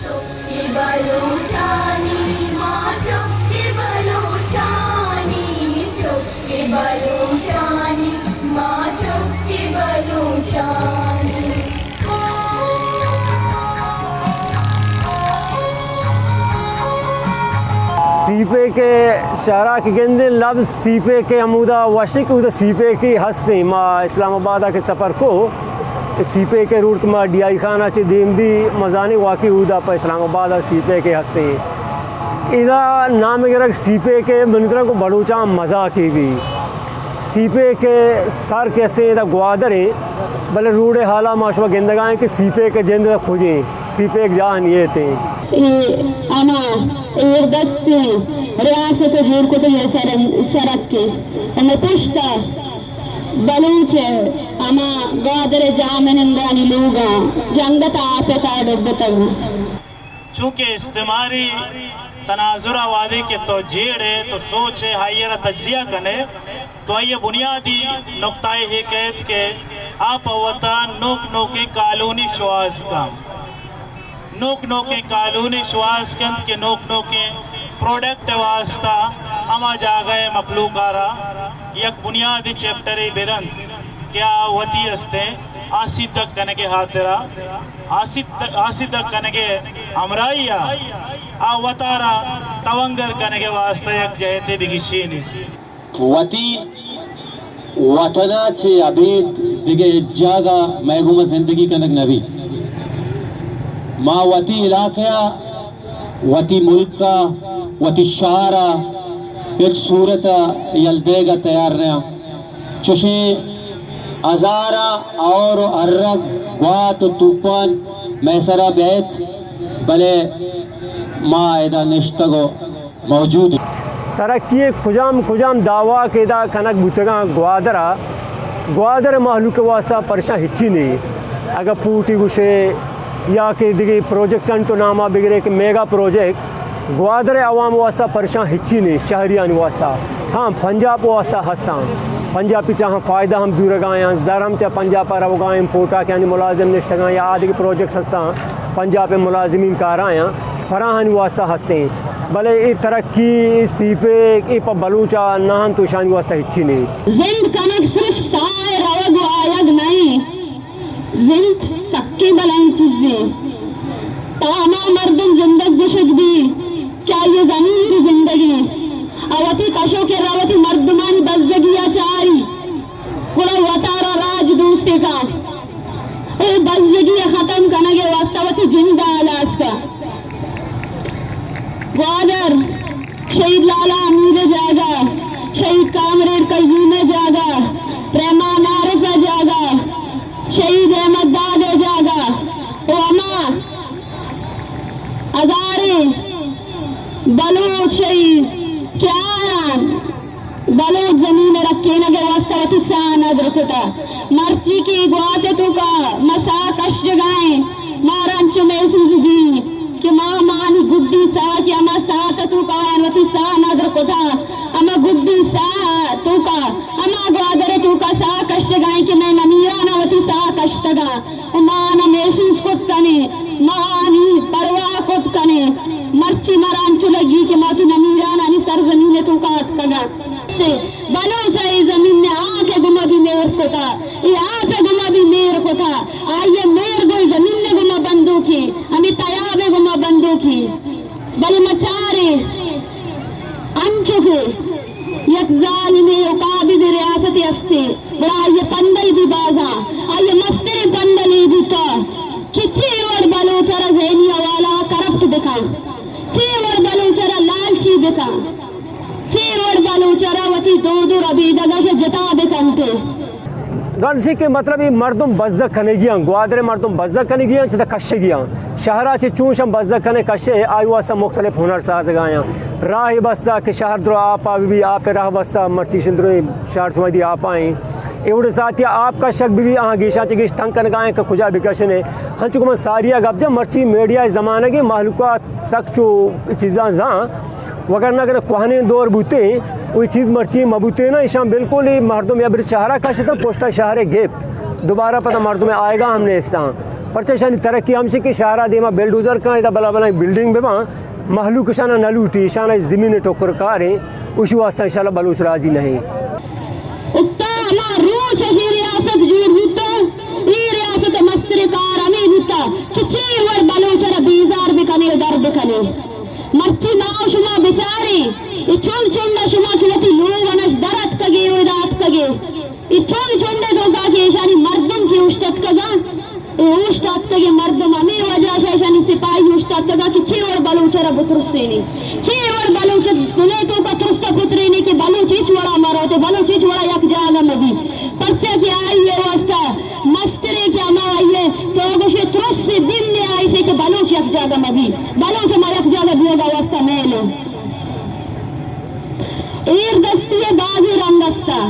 چک بلوچانی، ما چک بلوچانی، چک بلوچانی، ما چک بلوچانی۔ سی پیک ءِ شہرا کہ گندیں، لبز سی پیک ءِ ہمودا وشیں کہ اودا سی پیک ئی ہستیں۔ ما اسلام آباد ءَ کہ سفر کو، سی پیک ءِ روڈ کہ ما ڈی آئی خان ءَ چہ دیم دی، مزانیں واقعی اودا پہ اسلام آباد ءَ سی پیک ئی ہستیں۔ ادا نام گرگ سی پیک ءِ، منی ترا کو بلوچاں مزاکے بی۔ سی پیک ءِ سر کہ ہستیں ادا گوادر ایں، بلے روڈ ءِ حالا ما شما گندگا ایں کہ سی پیک ءِ جند ادا کجیں، سی پیک جاہ نیتیں۔ اے ہما ایردستیں ریاست ءِ جوڑ کتگیں سر-، سرک ایں۔ ہمے پشت ءَ بلوچ ءِ ہما گوادر ءِ جاہ منندانی لوگاں جنگت ءَ آپ ءِ تہا ڈبتگ۔ چونکہ استعماری تناظر ءَ وہدے کہ تو جیڑ ئے، تو سوچ ئے، آئی ءَ را تجزیہ کن ئے، تو آئی ءِ بنیادی نقطہ اے کئیت کہ آ پہ وتا نوک نوکیں کالونی شوہاز کنت۔ نوک نوکیں کالونی شوہاز کنت کہ نوک نوکیں پروڈکٹ ءِ واستہ ہما جاگہ ءِ مخلوق ءَ را یک بنیادی چیپٹرے بدنت کہ آ وتی استیں آسیدگ کنگ ءِ ہاترا، آسیدگ، آسیدگ کنگ ءِ ہمراہی ءَ آ وتارا توانگر کنگ ءِ واستہ یک جہتے بگیشینیت۔ وتی وطن ءَ چہ ابید دگہ ہچ جاگہ مئے گوما زندگی کنگ نہ بیت۔ ما وتی علاقہ ءَ، وتی ملک ءَ، وتی شہر ءَ ہچ صورت ءَ یل دیگ ءَ تیار نہ آں۔ چوشیں ہزاراں ہور ءُ ہرگ، گوات ءُ توپان مئے سرا بیت، بلے ما ادا نشتگ ءُ موجود ایں۔ ترقی ءِ کجام کجام دعویٰ کہ ادا کنگ بوتگاں گوادر ءَ، گوادر ءِ مہلوک ءِ واستہ پرشاں ہچی نہ ایں۔ اگاں پورٹی گوشے یا کہ دگہ پروجیکٹانی تو نام ءَ بگرے کہ میگا پروجیکٹ، گوادر ءِ عوام ءِ واستہ پرشاں ہچی نہ ایں، شہریانی واستہ۔ ہاں، پنجاب ءِ واستہ ہستاں، پنجابی چاہاں فائدہ ہم زورگا یاں، زر ہم چہ پنجاب ءَ روگا ایں، پوٹاکیانی ملازم نشتگاں یا آ دگہ پروجیکٹ ہستاں، پنجاب ءِ ملازمین کارا یاں، پراہانی واستہ ہستیں۔ بلے اے ترقی، اے سی پیک، اے پہ بلوچ ءَ نہ انت، تو اشانی واستہ ہچی نہ ایں۔ زند کنگ صرف ساہ ءِ روگ ءُ آیگ نہ ایں۔ زند سکیں بلائیں چیزے۔ تا ہما مردم زندگ گوشگ بی کہ آئی ءِ ضمیر زندگیں، آ وتی کش ءُ کر ءَ وتی مردمانی بزگی ءَ چاری، گڑا وتارا راج دوستے کا۔ اے بزگی ءِ ختم کنگ ءِ واستہ وتی جند ءَ ہلاس کا۔ گوادر، شہید لالا حمید ءِ جاگہ، شہید کامریڈ قیوم ءِ جاگہ، رحمان عارف ءِ جاگہ، شہید احمد داد ءِ جاگہ ءُ ہما ہزاریں بلوچ شہید کہ آیان بلوچ زمین ءِ رکینگ ءِ واستہ وتی ساہ ندر کتہ۔ مرچی کہ گوات ءِ توکا ما ساہ کشگا ایں، مارا انچو محسوس بی کہ ما، مانی گڈی ساہ کہ ہما ساعت ءِ توکا آیان وتی ساہ ندر کتہ، ہما گڈی ساہ ءِ توکا، ہما گوادر ءِ توکا ساہ کشگا ایں کہ مئے نمیراناں وتی ساہ کشتگاں۔ ءُ ما آناں محسوس کت کنیں، ما آنی پرواہ کت کنیں۔ مرچی مارا انچو لگی کہ ما وتی نمیرانانی سرزمین ءِ توکا اتکگاں۔ بلوچ ءَ اے زمین ءِ ہاک ءِ گوما بھی مہر کتا، اے آپ ءِ گوما بھی مہر کتا، آئی ءِ مہر گوں اے زمین ءِ گوما بندوکیں، ہمے تیاب ءِ گوما بندوکیں۔ بلے ما چاریں انچو کہ یک ظالمے ءُ قابضے ریاستے ہستے، گڑا آئی ءِ پندل بھی بازاں، آئی ءِ مستریں پندل اے بوتہ کہ چے وڑ بلوچ ءَ را ذہنی حوالہ ءَ کرپٹ بکن، چے وڑ بلوچ ءَ را لالچی بکن، چے وڑ بلوچ ءَ را وتی دود ءُ ربیدگ ءَ شہ جتا بکنت۔ گڑا چی کہ مطلب اے مردم بزگ کنگی آں، گوادر ءِ مردم بزگ کنگی آں، چہ تہ کشگی آں۔ شہر ءَ چہ چونش ہم بزگ کنے کشے، آئی واستہ مختلف ہنر سازگ ءَ آیاں۔ راہے بستہ کہ شہر درو آپ ءَ بہ بی، آپ ءِ راہ بستہ، مرچی شن درو شہر شما دی آپ ءَ ایں۔ اے وڑ ساعتی آپ کشگ بہ بی، آہاں گیشاں چہ گیش تنگ کنگ ءَ آیاں کہ کجا بکشنے۔ ہنچو کہ من ساری ءَ گپ جاں، مرچی میڈیا ءِ زمانگے مہلوک ءَ سک چو چیزاں زان، وگرنہ اگاں کوہنیں دور بوتیں، ءُ اے چیز مرچی مہ بوتیں نا، ایشاں بالکل اے مردم یا بری شہر ءَ کشتاں، پشتا شہر ءَ گپت، دوبارہ پدا مردم آئیگا ہم نیستاں۔ پرچہ اشانی ترقی ہمشی کہ شہرا دیما بلڈوزر کن، ادا بلا بلا بلڈنگ بباں، مہلوک اشانا نہ لوٹی، اشانا زمین ٹکر کاریں، اشی واسطہ انشاءاللہ بلوچ راضی نہیں۔ اتا ہما روچ اشی ریاست جوڑ بوتا، اے ریاست مستر کار ہمیں بوتا کہ چے وڑ بلوچ را بیزار بکنے و در بکنے۔ مرچی ما و شما بچاریں، اے چنڈ چنڈ شما کہ وتی لوگ انش در اتکگے و ادا اتکگے۔ اے چنڈ چنڈ توکا کہ ایشانی مردم کہ اوشتاتکگاں، اے اوشتاتکگیں مردم ہمے وجہ شہ ایشانی سپاہی اوشتاتکگاں کہ چے وڑ بلوچ را بترسینے، چے وڑ بلوچ دلے توکا ترس پترینے کہ بلوچ ہچ وڑا مروتے، بلوچ ہچ وڑا یک جاگہ مبی۔ پرچہ کہ آئی ء واسطہ مسترے کہ ہما آئی ء تو گوشے ترس دل ء آئی سے کہ بلوچ یک جاگہ مبی، بلوچ ہما یک جاگہ بیوگا واسطہ میلے۔ ایر دستی ء بازیں رنگ استا،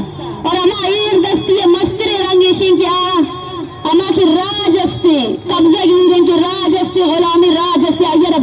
اور ہما ایر دستی ء مستریں رنگ ایشیں کہ آ ہما کہ راج استے، قبضہ گیریں کہ راج استے، غلامی راج استے، آئی ء را